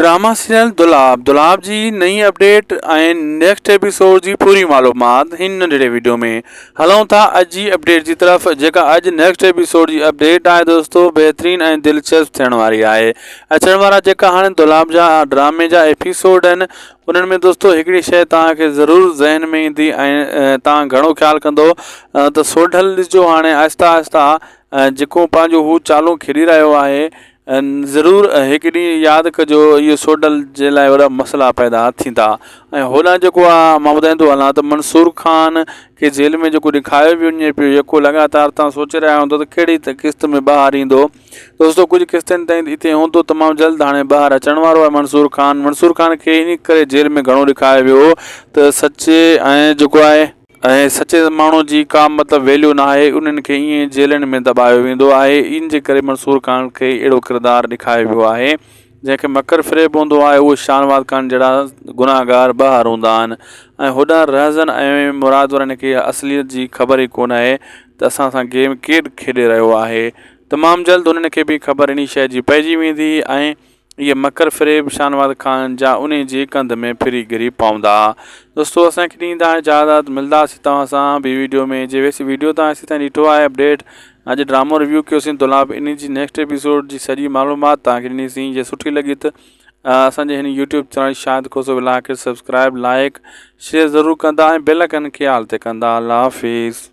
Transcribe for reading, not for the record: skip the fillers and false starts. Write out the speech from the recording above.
Drama serial دولاب دولاب جي نئين update ۽ next episode جي پوري معلومات هن ننڍڙي وڊيو ۾ هلون ٿا اڄ جي اپڊيٽ جي طرف جيڪا اڄ نيڪسٽ ايپيسوڊ جي اپڊيٽ آهي دوستو بهترين ۽ دلچسپ ٿيڻ واري آهي اچڻ وارا جيڪا هاڻي دولاب جا ڊرامي جا ايپيسوڊ آهن انهن ۾ دوستو هڪڙي شيء توهان کي ضرور ذهن ۾ ايندي ۽ توهان گهڻو خيال ڪندو ته سوڍل ڏسجو هاڻي آهسته آهسته جيڪو پنهنجو هو چالون کيڏي رهيو آهي ضرور هڪ ڏينهن ياد ڪجو اهو سوڍل جي لاء وڏا مسئلا پيدا ٿيندا ۽ هوڏانهن جيڪو آ مان ٻڌائيندو هلان ته منصور خان کي جيل ۾ جيڪو ڏيکاريو ويو وڃي پيو يڪو لڳاتار تان سوچي رهيا هوندو ته ڪهڙي قسط ۾ ٻاهر ايندو دوستو ڪجهه قسطن تائين اتي هوندو تمام جلد هاڻي ٻاهر اچڻ وارو آهي منصور خان منصور خان کي ان ڪري جيل ۾ گهڻو ڏيکاريو ويو ته سچي ۽ جيڪو آهي ۽ سچي ماڻهو جي ڪا مطلب ويليو نه آهي انهن کي ائين جيلن ۾ دٻايو ويندو آهي ان جي ڪري منصور خان کي اهڙو ڪردار ڏيکاريو ويو آهي جنهن کي مڪر فريب هوندو آهي اهو شاهنواز خان جهڙا گناهگار ٻاهر هوندا آهن ۽ هوڏانهن رهزن ۽ مراد وارن کي اصليت جي خبر ئي ڪونه آهي ته اسان سان گيم ڪير کيڏي رهيو آهي تمام جلد انهن کي به خبر انهي شيء جي پئجي ويندي ۽ اهي مڪر فريب شاهنواز خان جا انهي جي ڪنڌ ۾ ڦري گري پوندا. دوستو اسان کي ڏيندا اجازت ملداسين توهان سان ٻي ويڊيو ۾ جي ويسي ويڊيو توهان هيسي تائين ڏٺو آهي اپڊيٽ اڄ ڊرامو ريويو ڪيوسين دولاب انهي جي نيڪسٽ ايپيسوڊ جي سڄي معلومات توهان کي ڏني سين جي سٺي لڳي ته اسان جي هن YouTube channel Shahid Khoso vlog کي سبسڪرائب لائڪ شيئر ضرور ڪندا ۽ بيل آئيڪن کي آل تي ڪندا الله حافظ.